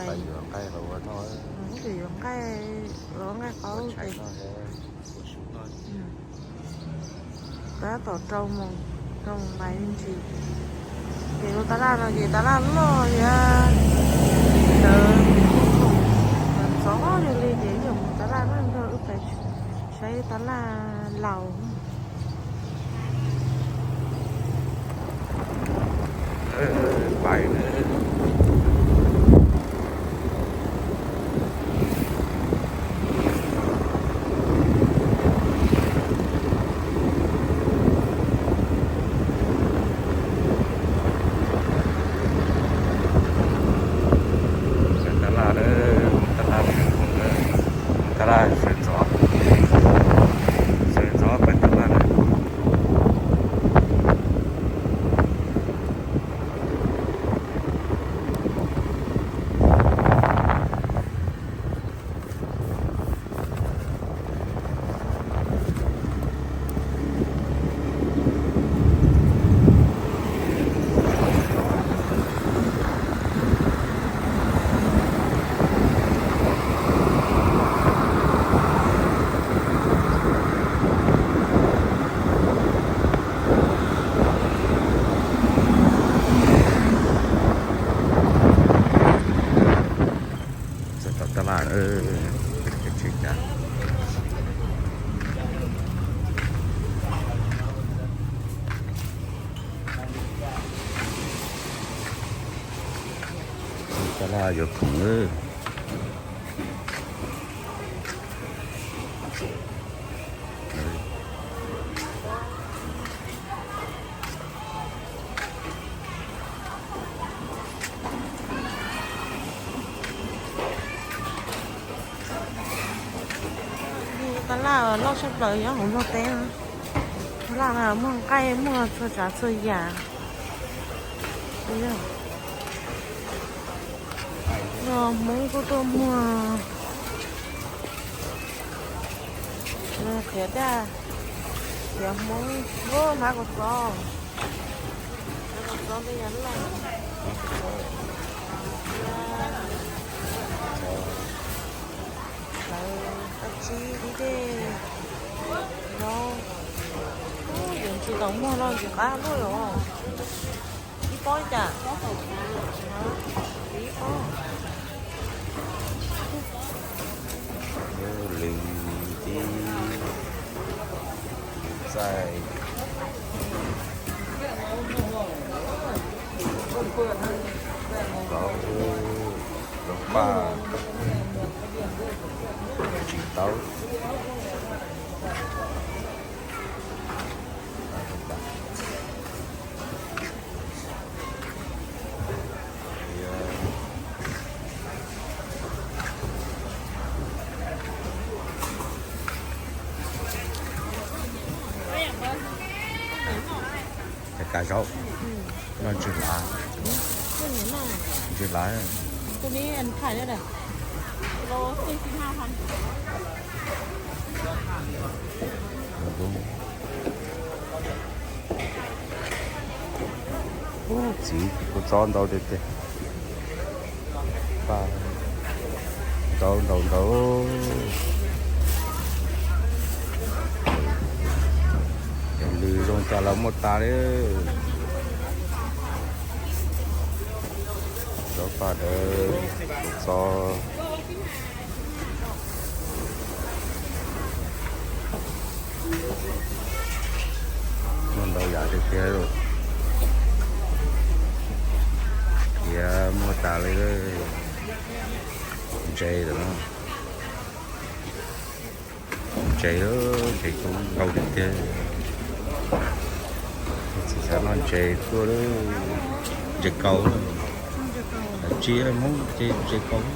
Yuav nqaij los ua noj. Yuav nqaij los nqaij qaub ces tab tom rau mus, rau mus ntais me ntsis. Ces lub tab laj no ces tab laj loj thiab ntawd, ntxov li ces wb yuav mus tab laj na, nrog wb pais saib tab laj laus. Tab laj, tab laj, tab laj sawv ntxov, sawv ntxov pais tab laj na. Txog tom tab laj, tsis cas. Tab laj yuav khoom. Tab laj loj tshaj plaws nyob hauv Nplog teb. Tab laj no muaj nqaij, muaj txhua tsav txhua yam. Hmoob kuj tuaj muag. Qhiav tiag, qhiav Hmoob, hlab kua txob, hlab kua txob tej yam loj. Lawv kab tsib ib teg no, yuav tsis tau muag no tsis qab luaj los. Ib pob cas? Ib pob. Lwm tib txaij, zaub, zaub paj, tsis taub. Cov kav zaub no ntsws lav, ntsws lav. Ub, txiv kua txob ntau tiag tiag. Ntau ntau ntau. Cov lws zoo cas los muaj tas li. Zaub paj dawb, kua txob. Muaj ntau yam tiag tiag. Tiav muaj tas li. Ntses lawm no. Ntses, ntses coob ntau tiag tiag. Txiv xav noj ntses tuaj lawm. Ntses kaus, tsiab Hmoob ces ntses kaus.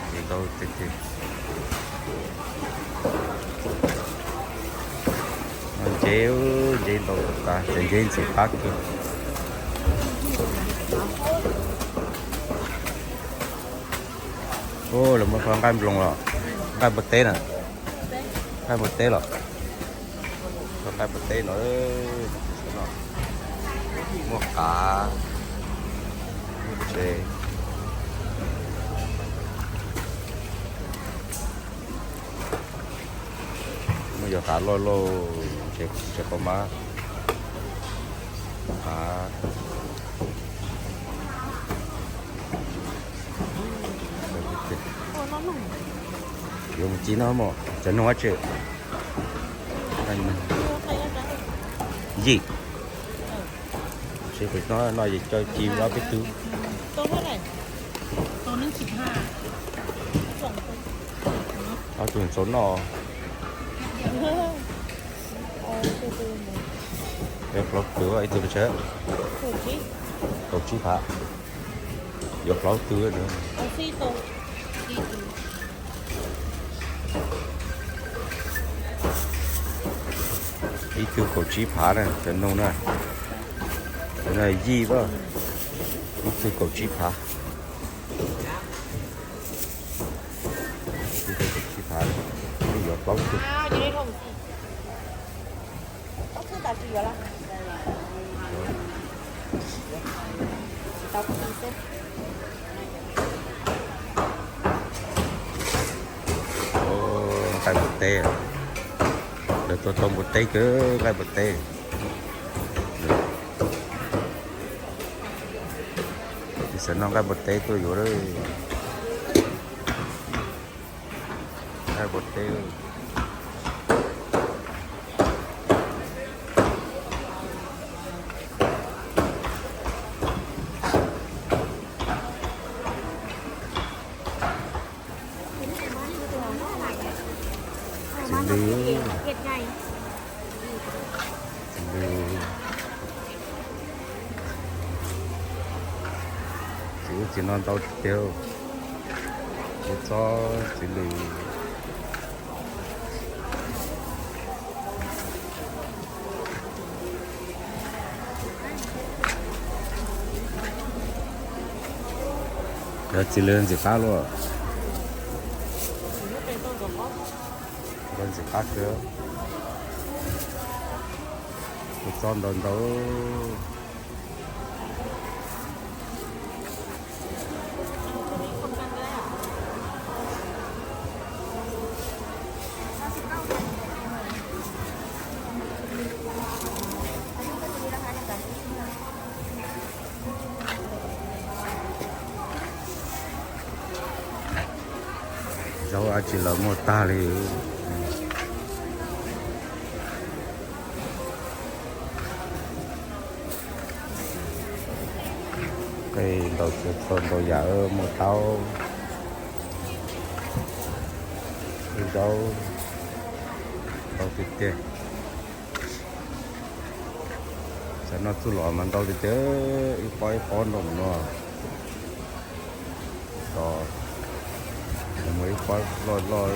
Ntses ntau tiag tiag. Ntses, ntses ntau tas, cov ntses ntxim qab kiag. Ub, lawv muab kho nqaij nploos los, nqaij npua teb na, nqaij npua teb los, kho nqaij npua teb no, muaj qav, Ces muab yuav qav loj lauj, tsev qau mab, qav. Yuav mus ci no mog, cov noog dab tsi? Yij. Tsis pom no, no yog coj ci ob peb tug. Ob tug txaus noj. Plaub tug ib tug pes tsawg? Kaum tsib phav. Yuav plaub tug. Ib tug kaum tsib phav na, cov noog na. Cov no yij pab, ib tug kaum tsib phav. Ib tug kaum tsib phav, yuav plaub tug. Nqaij npua teb, lawv tuaj tau npua teb kawg, nqaij npua teb. Xav noj nqaij npua teb tuaj yuav lawm. Nqaij npua teb. Txiv lws, txiv lws, txiv ub txiv no ntau tiag tiag. Kuv txob txiv lws. Yog txiv lws ntxim qab luaj. Ntxim qab kawg. Kuv txob ntau ntau. Zaub dab tsi los muaj tag li. Qe ntau txhua txhua ntau yam, muaj taub, zaub, ntau tiag tiag. Xav noj txuj lom mas ntau tiag tiag, ib pob ib pob nrog mus no. Tos, muaj ib pob loj loj.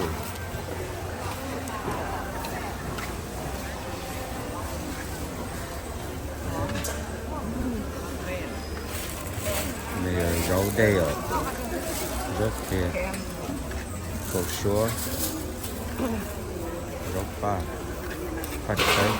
Nws yog zaub dej os, zaub qhia, kaum suab, zaub paj, paj tsawb.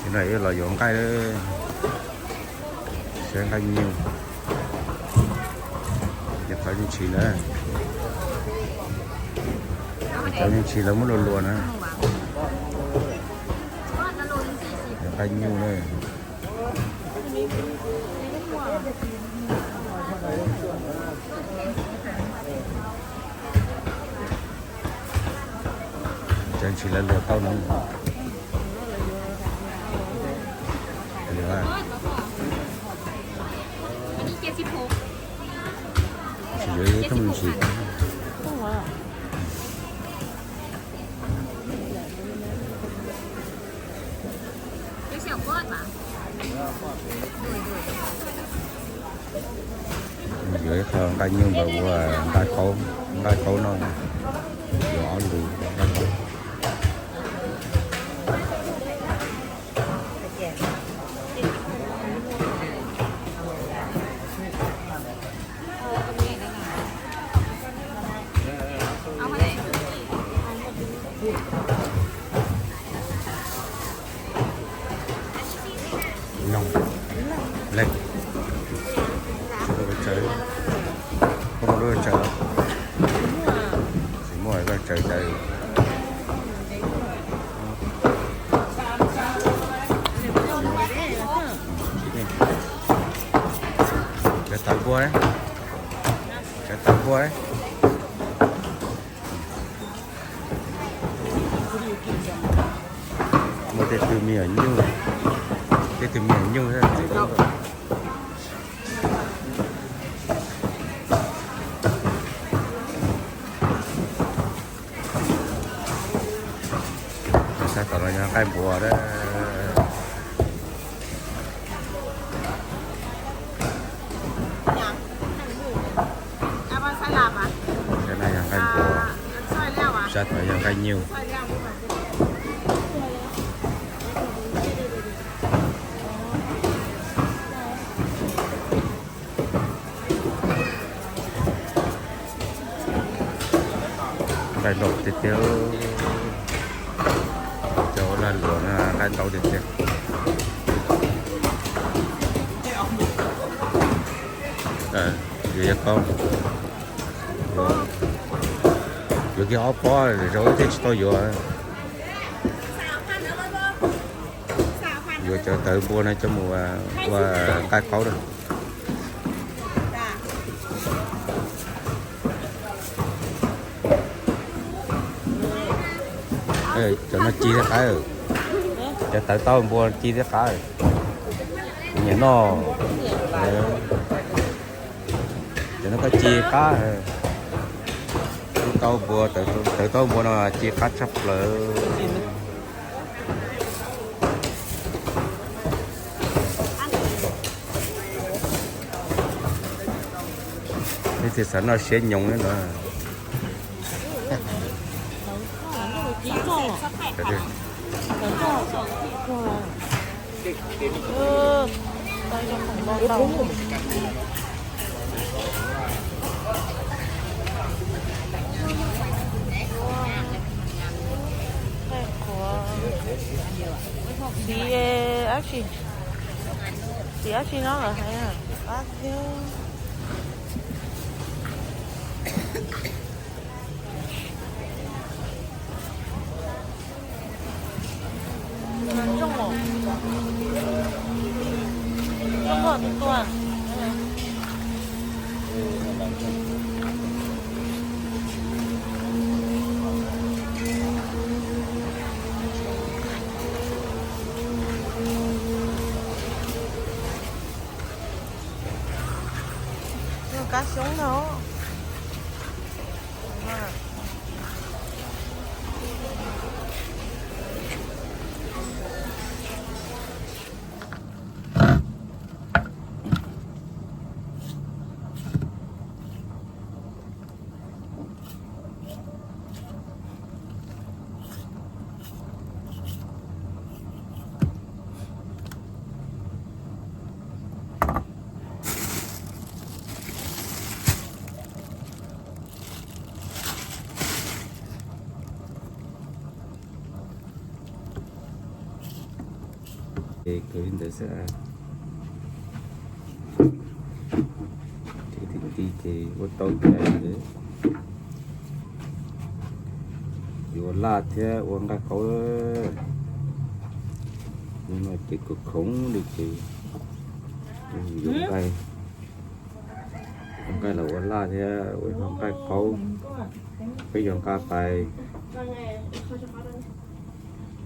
Ib no los yuav nqaij, saib nqaij nyuj. Ces qhov me ntsis na, qhov me ntsis lawv muab luas luas na. Nqaij nyuj na. Ces ntsis lawv luas tau no. Tsis yuav ib tug ntsis. Yuav ib qho nqaij nyuj ntawm ua nqaij qaub, nqaij qaub no, yuav ob lus nqaij qaub. Muaj tej tug me nyuam nyuj, tej tug me nyuam nyuj thiab. Sab tom no yog nqaij npua na. Sab no yog nqaij npua, sab tom yog nqaij nyuj. Nqaij ntau tiag tiag. Cov ua lag luam no nqaij ntau tiag tiag. Yuav, yuav tau, yuav kiag ob pob, zaum ib thiaj tsis tau yuav. Yuav cov tawv npua no coj mus ua nqaij qaub na. Cov no ci thiab qab, cov tawv taub npua ci thiab qab. Nyiam noj. Cov no koj ci qab. Tawv taub npua, tawv taub npua no ci qab tshaj plaws. Leej twg xav noj siab nyoos no. Nqaij qhuav, txiv dab tsi, txiv dab tsi no lawm hais qab thiab. Kab xyoob no. Ces kawg li ntawd xwb. Ces ti ti ces ua tau cas li ntawd. Yuav laj thiab ua nqaij qaub. Hnub no ces kuv khoom li ces yuav nqaij, yuav nqaij los ua laj thiab ua ib qho nqaij qaub. Peb yuav nqa pais,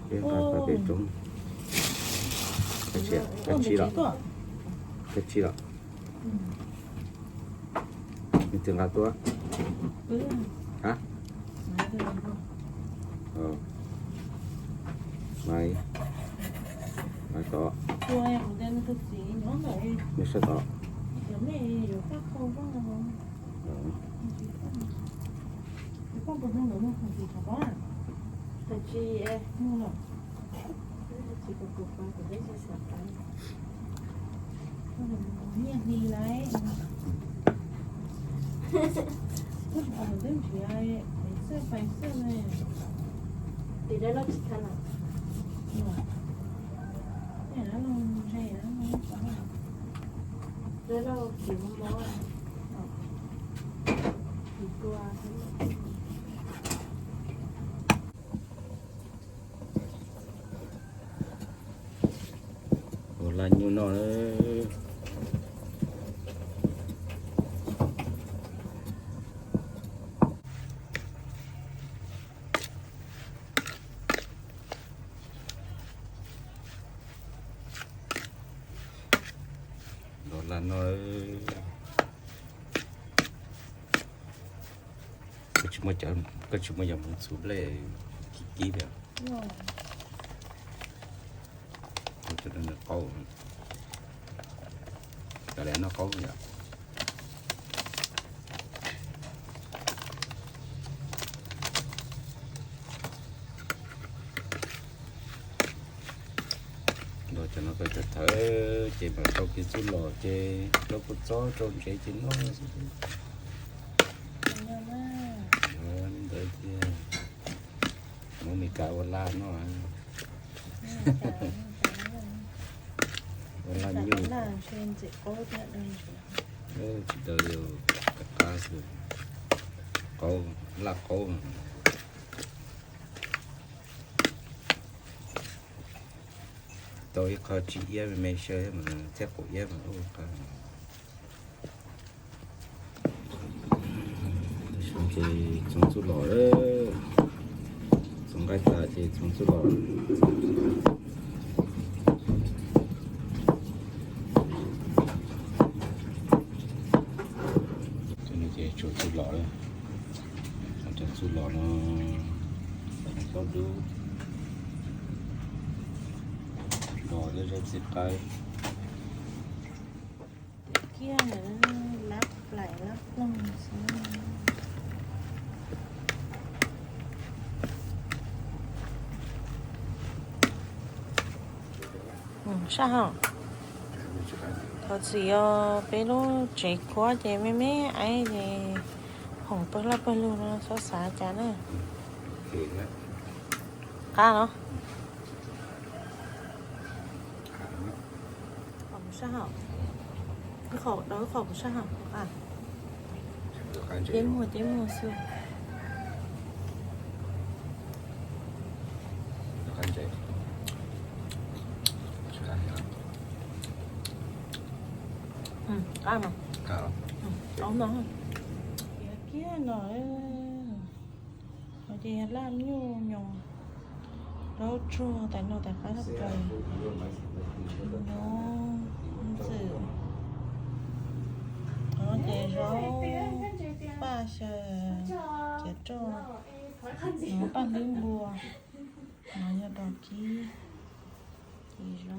peb nqa pais pem roob. Kab tsi los? Kab tsi los? Nws twb nqa tuaj. Ha? Maiv, maiv tod. Nyob sab tod. Ua laj nyuj noj. Lam no, koj tsis muaj cov, koj tsis muaj yog mus txhuv nplej kib kib li. Qaub, cov li noj qaub yom. Los cov no koj cov thawv ces mam rau kiag txuj lom ces rau kua txob rau ntsev ces noj xwb. Li ntawd thiaj mus Meskas ua laj noj. Ua laj nyuj. Tsis daw, qab qab xwb. Qaub, laj qaub. Tau ib qho tsib iab me me xyaw mas thiab, qaum iab mas ua qab. Ces txhoov txuj lom, txhoov nqaij tas ces txhoov txuj lom. Ces txhoov txuj lom, txhoov txuj lom no, txhob dub, los lub zeb txiv qaib. Kiag lab plaim lab ploog xwb. Sab hauv, thov txim os, peb lub tsev khuab ces me me aiv ces hoom pawg laj pawg lug no txhob xav cas na. Qab los? Sab hauv, ib qho dau ib qho kuv sab hauv. Ceb muag ceb muag xwb. Qab mas. Qab no. Kiag no, no ces laj nyuj nyoos, zaub tsuag tais no tais qab no, nyob ntxwm, no ces zaub paj xyaw, cev roj, no paj hlwb npua, no yog dos kib, ces zaub